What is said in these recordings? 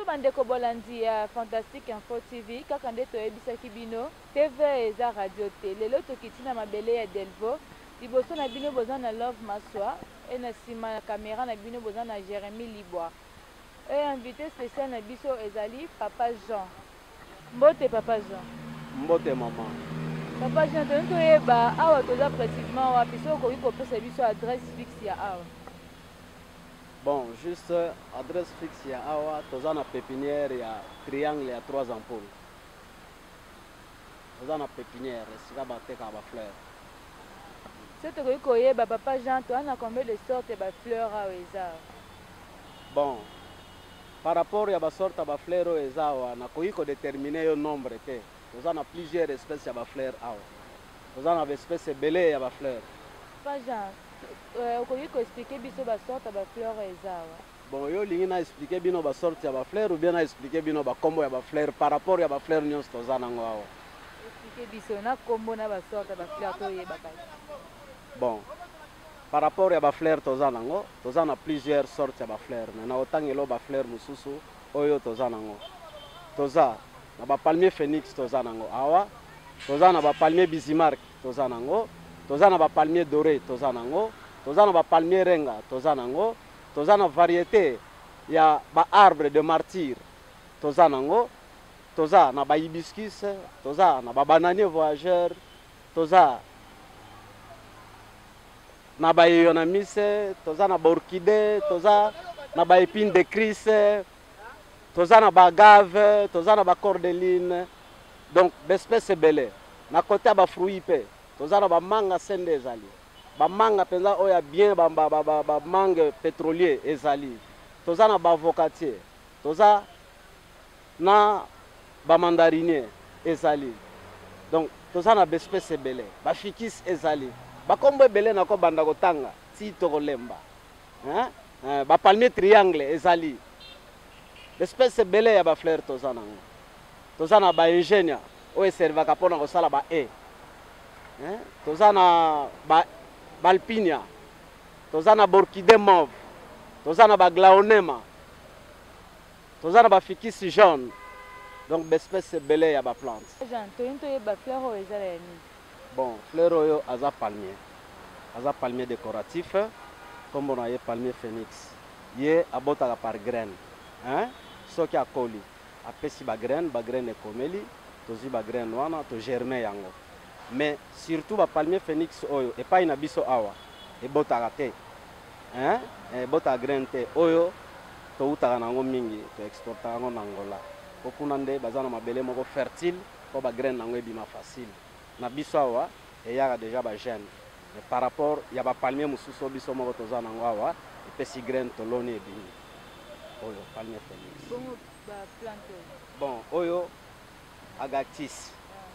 Bandeko bolandi ya Fantastique Info TV, kaka nde toyebisaki bino, TV eza radio te. Lelo tokiti na mabele ya Delvaux. Liboso na bino boza na Love Maswa e na nsima na kamera na bino boza na Jeremy Libwa. E invité spécial na biso ezali Papa Jean. Mbote, Papa Jean. Mbote, mama. Papa Jean, tolingi toyeba awa toza précisément wapi, soki okoki kopesa biso adresse fixe ya awa. Bon, juste adresse fixe ya awa, toza na pépinière ya triangle ya trois ampoules. Toza na pépinière esika batekaka bafleur. So tokoki koyeba, Papa Jean, toza na combien de sorte ya bafleur awa eza? Bon, par rapport ya basorte ya bafleur oyo eza awa, nakoki kodéterminer yo nombre te. Toza na plusieurs espèces ya bafleur awa, toza na baespèce ebele ya bafleur. Papa Jean, okoki koexpliquer biso basorte ya bafleur oyo eza awa? Bon, yo olingi na expliquer bino basorte ya bafleur ou bien na expliquer bino bakombo ya bafleur par rapport ya bafleur nyonso toza nango awa? Expliquer biso na kombo na basorte ya bafleur, toyebaka. Bon, par rapport ya bafleur toza nango, toza na plusieurs sortes ya bafleur, mais na otangela bafleur mosusu oyo toza nango, toza na bapalmier phoenix, toza nango awa, toza na bapalmier Bismarck, toza nango, toza na bapalmier doré, toza nango, toza na bapalmier renga, toza nango, toza na variété ya baarbre de martyr, toza nango, toza na bahibiscus, toza na babananier voyageur, toza na baeuonymus, toza na baorchidée, toza na baépine de Christ, toza na baagave, toza na bacordyline, donc baespèce ebele. Na côté ya bafruit mpe toza na bamanga sende, ezali bamanga mpenza oyo ya bien, bamangue pétrolier ezali, toza na baavocatier, toza na bamandarinier ezali, donc toza na baespèce ebele, baficus ezali, bakombo ebele nakobanda kotanga ti tokolemba, hein? Bapalmier triangle ezali, espèce ebele ya bafleur toza nango. Toza na baeugenia oyo eservaka mpona kosala ba e, hein? Toza na baalpinia, toza na baorchidée mauve, toza na baaglaonema, toza na baficus jaune, donc baespèce ebele ya baplante. Jean, toyini toyeba fleur oyo eza ya nini? Bon, fleur oyo aza palmier, aza palmier décoratif, nkombo na ye palmier phoenix. Ye abotaka par graine, hein? Soki akoli, apesi bagraine, bagraine ekomeli, tozwi bagraine wana, togermer yango. Mais surtout bapalmier phoenix oyo epai na biso awa ebotaka te, hein? Ebotaka graine te. Oyo toutaka na yango mingi, toexportaka yango na Angola, po kuna nde baza na mabele moko fertile mpo bagraine na yango ebima facile. Na biso awa eyaka déjà bajeune, mais par rapport ya bapalmier mosusu oyo biso moko toza nango awa, epesi graine, toloni, ebimi. Oyo palmier phoenix. Bongo baplante oyo? Bon, oyo agactis,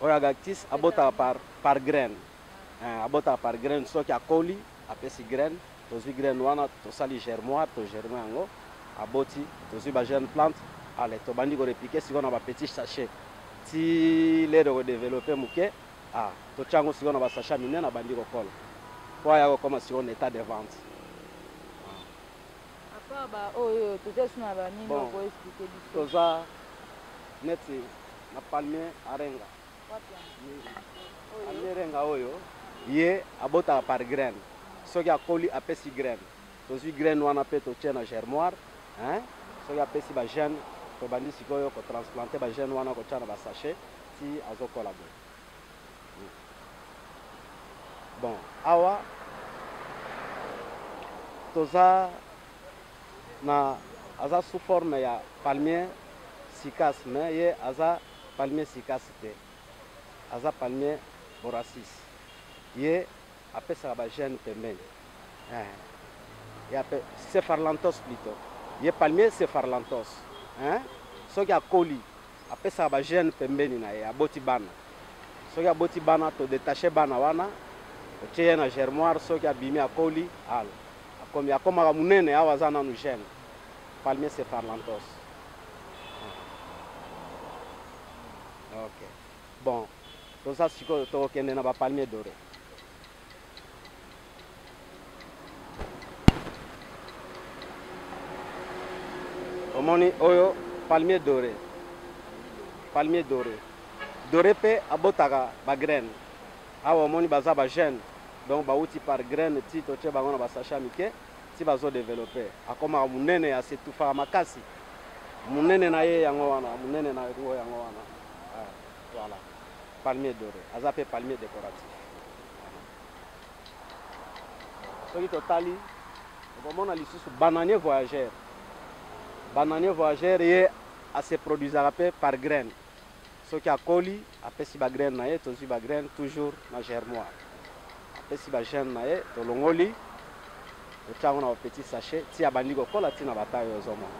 oyo agactis abotaka par graine, abotaka par graine. Soki akoli, apesi graine, tozwi graine wana, tosali germoir, togermer yango, aboti, tozwi bajeune plante, ale tobandi korepiquer sikoyo na bapetit sachet ti lere kodévelopper moke. Ah, totya yango sikoyo na basachet minene, abandi kokola po aya kokoma sikoyo na état de vente. À part ba oyo, toza so na banini? Bon. Okoexpliquer biso? Toza neti na palmier arenga. Wapi yango? Palmier renga oyo, ye abotaka par graine. Soki akoli, apesi graine, tozwi graine wana mpe totie na germoir, hein? Soki apesi bajeune, tobandi sikoyo kotransplanter bajeune wana, kotia na basachet ti azokola boye. Bon, awa toza na aza sous forme ya palmier cycas, mais ye aza palmier cycas te, aza palmier borassus. Ye apesaka bajeune pembeni, eh, ye ape cephalanthos plutôt, ye palmier cephalanthos, hein? Soki akoli, apesaka bajeune pembeni na ye, aboti bana. Soki aboti bana, todétacher bana wana, otie ye na germoir. Soki abimi, akoli, ala akomi, akomaka monene. Awa aza nanu jeune, palmier cephalanthos. Ok, bon, toza sikoyo, tokokende na bapalmier doré. Omoni oyo Palmier doré, palmier doré, doré mpe abotaka bagraine. Awa omoni baza bajeune, donc bauti par graine ti totie bango na basachet ya mike ti bazodeveloppe, akomaka monene, asetufaka makasi. Monene na ye yango wana, monene na yango yango wana. Ah, voilà, palmier doré aza mpe palmier décoratif. Soki totali, okomona lisusu bananier voyageur. Bananier voyageur, ye ase produisaka mpe par graine. Soki akoli, apesi bagraine na ye, tozwi bagraine toujours na germoire, apesi bajeune na ye, tolongoli, totia yango na bapetit sachet ti abandi kokola ti na bataille oyo ozomona.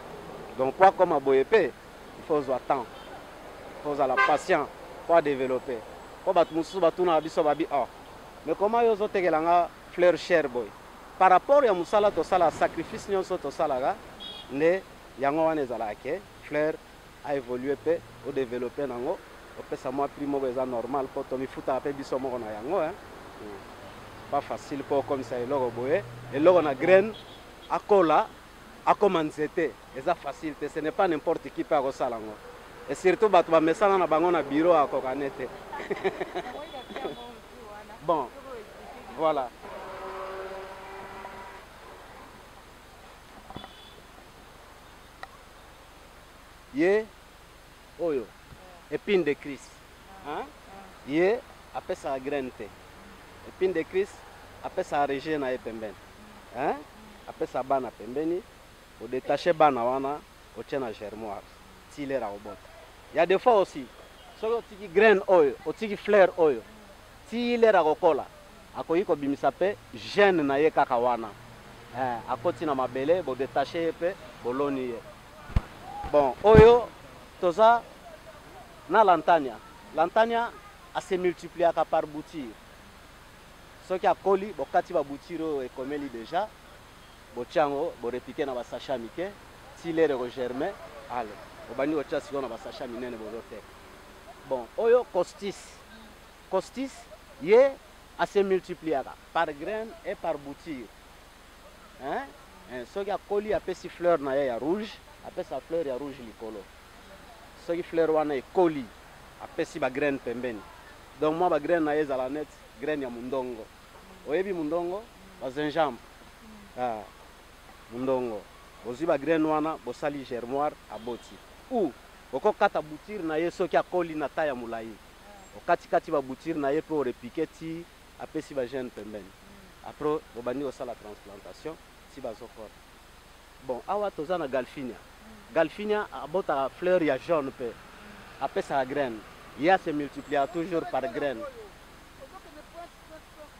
Donc po akoma boye mpe, il faut ozwa temps, il faut ozala patient po adéveloppe. Mpo bato mosusu batunaka biso, babi: "Oh, mais comment yo ozotekela nga fleur cher boye?" Par rapport ya mosala tosala, sacrifice nyonso tosalaka nde yango wana. Ezalaka ke fleur aévolue mpe odéveloppe nango, opesa mwa prix moko eza normal, mpo tomifutaka mpe biso moko na yango, hein? Pas facile mpo okomisa eloko boye, eloko na graine, akola, akoma nzete, eza facile te. Ce n'est pas n'importe qui mpe akosala yango, et surtout bato bamesana na bango na bureau, akoka ne te. Bon, voilà. Ye oyo épine de Christ, hein? Ye apesaka graine te. Épine de Christ apesaka rejet na ye pembeni, hein? Apesa bana pembeni, odétache bana wana, otie na germoire ti lere akobota. Ya des fois aussi, soki otiki graine oyo, otiki fleur oyo ti lere akokola, akoki kobimisa mpe jeune na ye kaka wana, akoti na mabele, bodétache ye mpe boloni ye. Bon, oyo toza na lantania. Lantania ase multipliaka par bouture. Soki akoli, bokati babouture oyo ekomeli déjà, botia yango, borepiquer na basachet ya mike ti lere ekogermer. Ale obandi kotia sikoyo na basachet ya minene, bozoteka. Bon, oyo costus. Costus, ye ase multipliaka par graine et par bouture, hein? Hein, soki akoli, apesi fleur na ye ya rouge, apesa fleur ya rouge likolo. Soki fleur wana ekoli, apesi bagraine pembeni. Donc mwa bagraine na ye ezala neti graine ya mundongo. Oyebi mundongo, bagingembre? Ah, mundongo. Bozwi bagraine wana, bosali germoire, aboti. Ou okokata bouture na ye soki akoli na ta ya molai, okatikati babouture na ye mpe orepiquer ti apesi bajeune pembeni. Après bobandi kosala transplantation ti bazokola. Bon, awa toza na galfinia. Galfinia abotaka fleur ya jaune mpe apesaka graine. Ye ase multipliaka toujours par graine,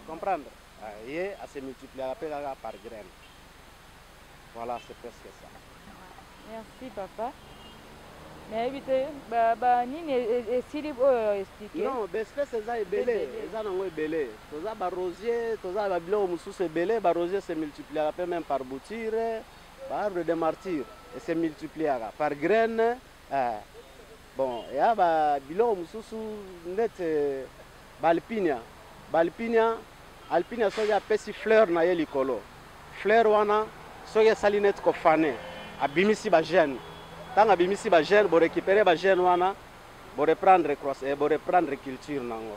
comprendre? Ah, ye ase multipliaka mpe kaka par graine. Voilà, c'est presque ça. Merci papa. Nayebi te banini esili oyo expliqué. Non, baespèce eza ebele. Ebele. Eza nango ebele. Toza barosier, toza babiloko mosusu ebele. Barosier se multipliaka mpe même par bouture. Baarbre de martyr ese multipliaka par graine, eh. Bon, eya babiloko mosusu neti baalpinia. Baalpinia, alpinia soki apesi fleur na ye likolo, fleur wana soki esali neti kofaner, abimisi bajeune. Ntango abimisi bajeune, borécupérer bajeune wana, boreprendre boreprendre culture nango.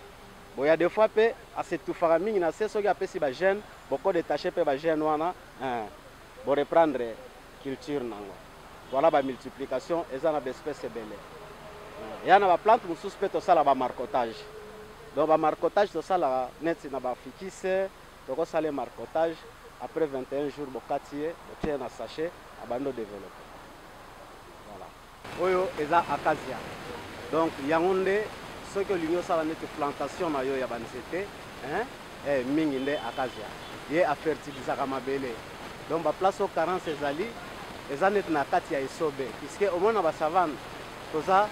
Boya, des fois mpe asetufaka mingi na se. Soki apesi bajeune, bokodétache mpe bajeune wana, hein, boreprendre culture nango. Voilà, bamultiplication eza na baespèce ebele. Ya na baplante mosusu mpe tosala bamarcotage. Donc bamarcotage tosalaka neti na baficus, tokosala ye marcotage, après 21 jours bokati ye, botie ye na sachet, abandi odéveloppe. Voilà, oyo eza acacia. Donc yango nde soki olingi osala neti plantation na yo ya banzete, hein? Mingi nde acacia, ye afertilisaka mabele. Donc baplace oyo carence ezali, eza neti na kati ya esobe, puisque omona basavane, toza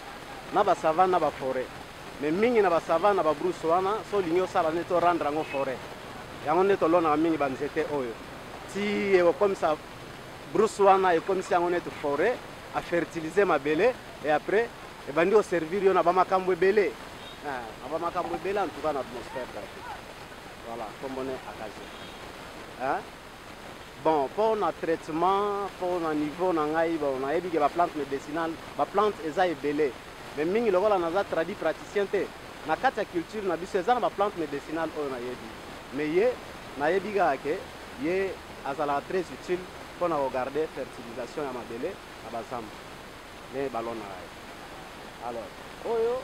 na basavane na baforêt, mais mingi na basavane, na babrousse wana. So olingi osala neti orendre yango forêt, yango nde tolonaka mingi banzete oyo ti ekokomisa brousse wana, ekomisi yango neti forêt, afertilize mabele, et après ebandi koservir yo na bamakambo ebele, na bamakambo ebele, en tout cas na atmosphère d'Afrique. Voilà, kombone acacia, hein? Bon, mpo na traitement, mpo na niveau na ngai, bon, nayebi ke baplante médicinale, baplante eza ebele, mais mingi lokola naza tradi praticien te na kati ya culture na biso, eza na baplante médicinale oyo nayebi, mais ye nayebi kaka ke ye azalaka très utile mpo na kogarde fertilisation ya mabele na bazamba nde balonaka ye. Alors oyo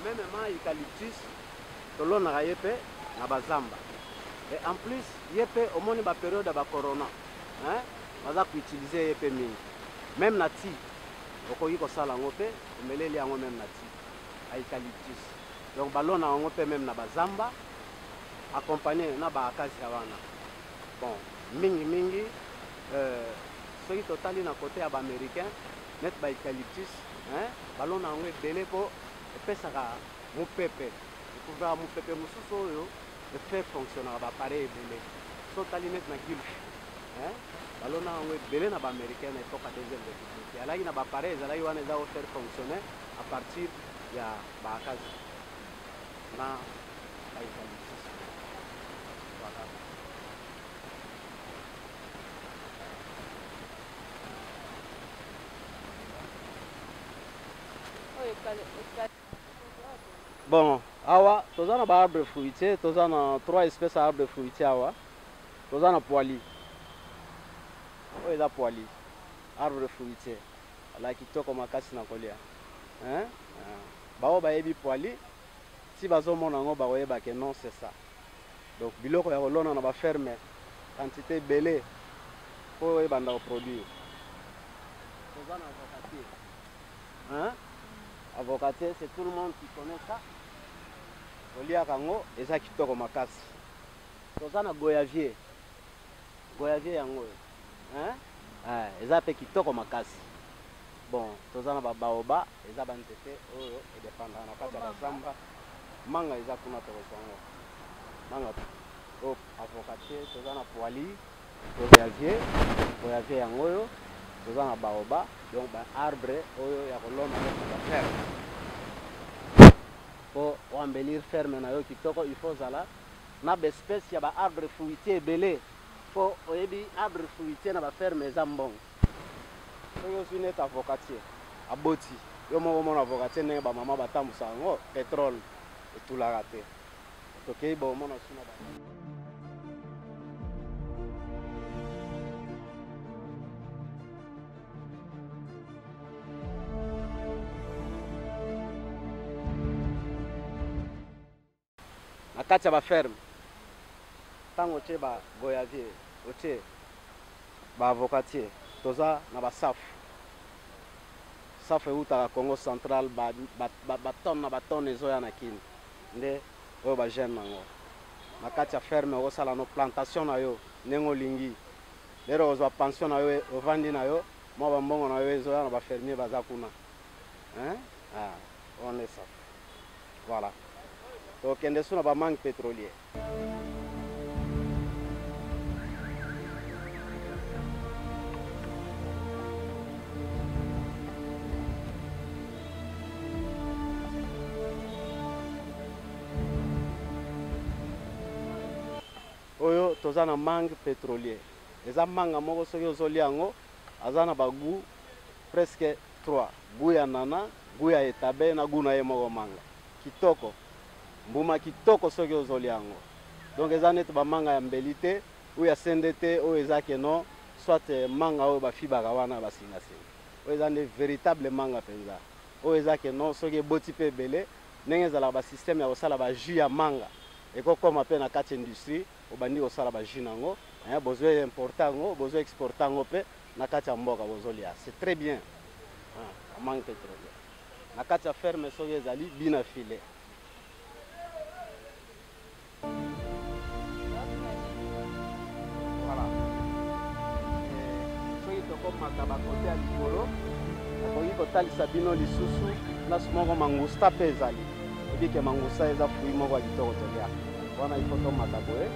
Memement eucalyptus tolonaka ye mpe na bazamba, et en plus ye mpe omoni ba periode ya ba corona, hein, baza koutilize ye mpe mingi. Meme na ti okoki kosala yango mpe omeleli yango meme na ti eucalyptus. Donc balonaka yango mpe meme na bazamba, accompagné na ba acacia wana. Bon, mingi mingi soki totali na kote ya ba américain neti ba eucalyptus, hein, balona yango ebele mpo epesaka mopepe, ekuvraka mopepe mosusu oyo efaire fonctionnaka ba appareil ebele. So otali neti na Gulf, hein, balona yango ebele na ba américain na époque ya deuxième république, alaki na ba appareil ezalaki wana eza kofaire fonctionner à partir ya ba acacia na ba eucalyptus. Voilà. Bon, awa toza na ba arbre fruitier, toza na trois espèces ya arbre fruitier awa. Toza na poili. Oyo eza poili, arbre fruitier. Ala kitoko makasi na kolia. Hein? Bao bayebi poili, si bazomona yango bakoyeba ke non, c'est ça. Donc biloko ya kolona na ba ferme quantité ebele mpo ebanda koproduire. Toza na avocatier. Hein? Avocatier, c'est tout le monde qui connaît ça. Koliaka yango eza kitoko makasi. Toza na goyavier. Goyavier yango oyo. Hein? Eh, eza pe kitoko makasi. Bon, toza na ba baoba, eza ba nzete oyo edependaka na kati ya bazamba. Manga eza kuna, tokozwa yango. Manga oyo avocatier, toza na poili, goyavier, goyavier yango oyo, toza na baoba, donc ba arbre oyo ya kolona na ba ferme. Po oembellir ferme na yo kitoko, il faut ozala na ba espèce ya ba arbre fruitier ebele, po oyebi arbre fruitier na ba ferme eza mbongo. Soki ozwi neti avocatier aboti, yo moko omona avocatier ndenge ba mama batambusaka yango, pétrole etulaka te. Tokei bomona suna ba na kati ya ba ferme, ntango otie ba goyavier, otie ba avocatier, toza na ba safu. Safu eutaka Congo central, batonne na batonne ezoya na Kini, nde oyo ba jeune nango na kati ya ferme. Okosala no plantation na yo ndenge olingi. Lero ozwa pension na yo, ovandi na yo, mwa bambongo na yo ezoya na bafermier baza kuna, hein? Ah, on est safu. Voilà, tokende su na bamangue pétrolier. Oyo toza na mangue pétrolier, eza manga moko soki ozolia yango aza na bagout presque 3 goût ya nana, goût ya etabe na goût na ye moko manga. Kitoko, mbuma kitoko soki ozolia yango. Donc eza neti bamanga ya mbeli te oyo ya sende te, oyo eza ke non, soit manga oyo bafibaka wana basingasinga. Oyo eza nde véritable manga mpenza, oyo eza ke non, soki eboti mpe ebele, ndenge ezalaka basystème ya kosala bajus ya manga, ekokoma mpe na kati ya industrie, obandi kosala bajus nango, bozo importe yango, bozo exporte yango mpe na kati ya mboka, bozolia, c'est très bien. Mangue pétrolier na kati ya ferme soki ezali bina filet. Voilà, soki tokomata bakote ya likolo, nakoki kotalisa bino lisusu place moko mangusta mpe ezali. Ebi ke mangusta eza fruit moko ya kitoko tolia wana. Il faut tomata boye,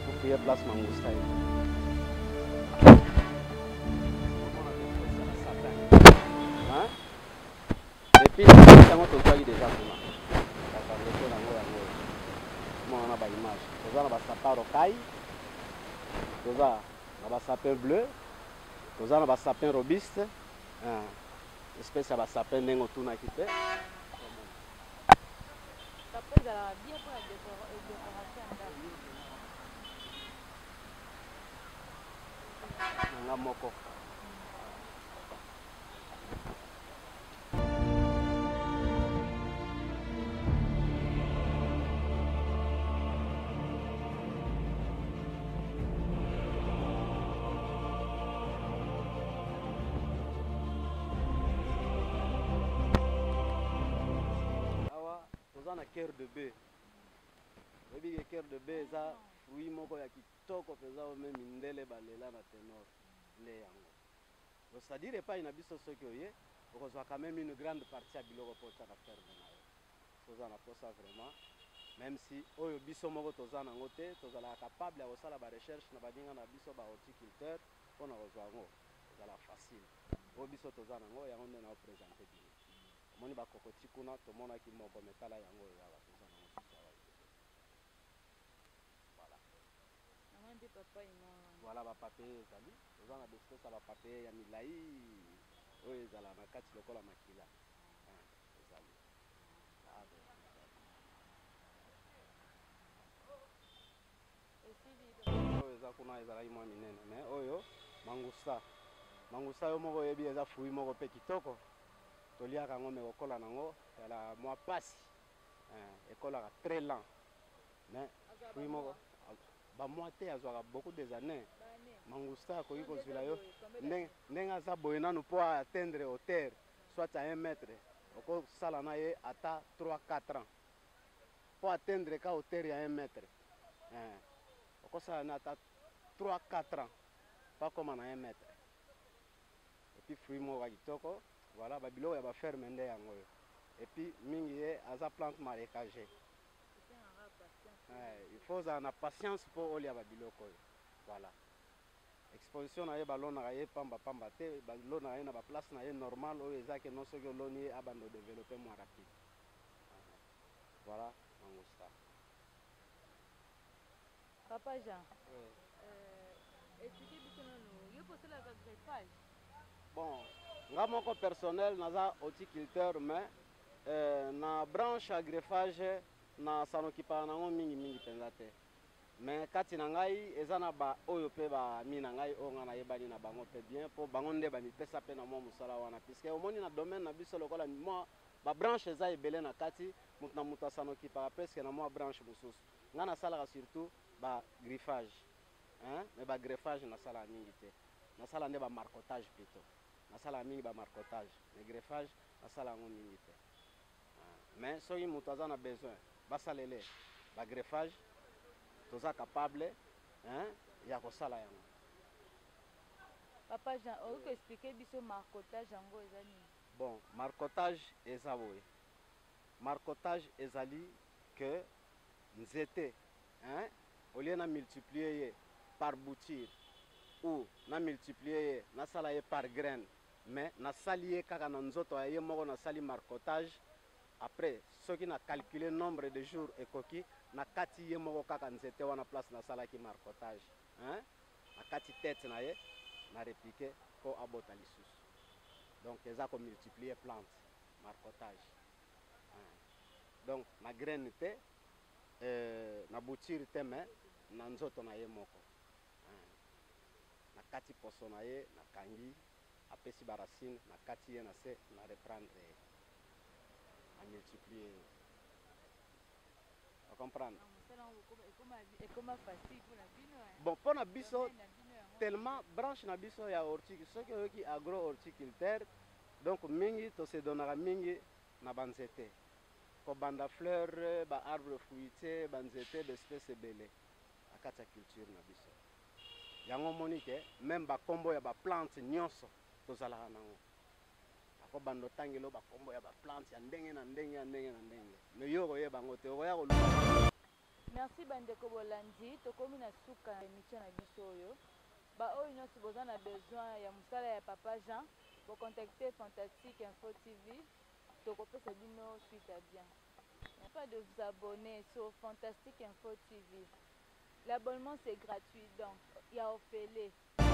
tofuye place mangusta ezali. Épine de Christ yango tozwaki deja kuna. Ba variété nango yango oyo. Mona na ba image. Toza na ba sapin rocaille, toza na ba sapin bleu, toza na ba sapin robuste, hein, espèce ya ba sapin ndenge otunaki pe. Sapin ezalaka bien mpona décoration ya ndako. Na nga moko. Awa toza na cœur de bœuf. Oyebi ke cœur de bœuf eza fruit moko ya kitoko mpenza oyo meme mindele balela na tenor nde yango. Donc c'est à dire epayi na biso soki oye okozwa quand meme une grande partie ya biloko po otia na ferme na yo. Soki oza na posa vraiment meme si oyo biso moko toza nango te tozalaka capable ya kosala ba recherche na baninga na biso ba horticulteurs pona kozwa yango ezalaka facile. Oyo biso toza nango yango nde nao presenter bino. Omoni ba cocotiers kuna tomonaki moko mais tala yango oyo awa toza nango susu awa ebele. Voilà. Namoni mpe papayi moko wana. Voilà ba papaye ezali. Toza na ba espèce ya ba papaye ya milayi oyo ezalaka na kati lokola makila. Eh, ezali. Ah, bon, ezali. Oyo eza kuna ezalaki mwa minene mais oyo mangusta. Mangusta yo moko oyebi eza fruit moko pe kitoko. Toliaka yango mais kokola nango ezalaka mwa pasi. Eh, ekolaka très lent. Mais fruit moko ba mois te azwaka beaucoup des années. Mangusta akoki kozwila yo ndenge aza boye nanu po a atteindre hauteur soit à 1 mètre okosala na ye ata 3 4 ans po atteindre ka hauteur ya 1 mètre eh, okosala na ata 3 4 ans po akoma na 1 mètre. Et puis fruit moko ya kitoko voilà ba biloko ya ba ferme nde yango oyo. Et puis mingi ye aza plante marécager. Eh, il faut ozala na patience mpo olia ba biloko oyo. Voilà. Exposition na ye balonaka ye pamba pamba te, balonaka ye na ba place na ye normal oyo eza ke non soki oloni ye abanda odeveloppe moins rapide. Voilà mangusta. Papa Jean, Oui. Expliquer biso nanu, yo mpe osalaka greffage? Bon, nga moko personnel naza horticulteur mais na branche ya greffage na s'en occupaka nango mingi mingi mpenza te. Mais kati na ngai eza na ba oyo mpe ba ami na ngai oyo nga nayebani na bango mpe bien mpo bango nde bamipesa mpe na mwa mosala wana puisque omoni na domaine na biso lokola mwa ba branche eza ebele na kati, moto na moto s'en occupaka presque na mwa branche mosusu. Nga nasalaka surtout ba griffage, hein, mais ba greffage nasalaka mingi te. Nasala nde ba marcotage plutôt. Nasalaka mingi ba marcotage, mais greffage nasala yango mingi te. Mais soki moto aza na besoin basalele ba greffage, toza capable, hein, ya kosala yango. Papa Jean, okoki ko expliquer biso marcotage yango eza nini? Bon, marcotage eza boye. Marcotage ezali que nzete, hein, au lieu na multiplier ye par bouture ou na multiplier ye nasala ye par graine, mais nasali ye kaka na nzoto ya ye moko, nasali marcotage. Après soki na calculer nombre de jours ekoki, nakati ye moko kaka nzete wana place nasalaki marcotage, hein, nakati tête na ye na répliquer po abota lisusu. Donc eza ko multiplier plante, marcotage, hein. Donc na graine te, na bouture te, mais na nzoto na ye moko, hein. Nakati poso na ye, nakangi, apesi ba racine, nakati ye na se, na reprendre ye, na multiplier ye. O comprendre? Ekoma facile mpona bino, hein? Bon, mpona biso Domaine na bino yango. Tellement branche na biso ya horticulture, soki oyoki agro horticulteur, donc mingi tosedonaka mingi na banzete, kobanda fleur, ba arbre fruitier, banzete d'espèce ebele na kati ya culture na biso. Yango omoni ke même bakombo ya baplante nyonso tozalaka nango. Akobanda otangela bakombo ya baplante ya ndenge na ndenge ya ndenge na ndenge, mais yo okoyeba yango te, okoya koluka. Merci bandeko bolandi, tokomi na suka ya émission na biso oyo. Ba oyo nyonso boza na besoin ya mosala ya Papa Jean, bocontacte Fantastique Info TV. Tokopesa bino suite ya bien. Pas de vous abonner sur Fantastique Info TV. L'abonnement, c'est gratuit, donc il y a ofele.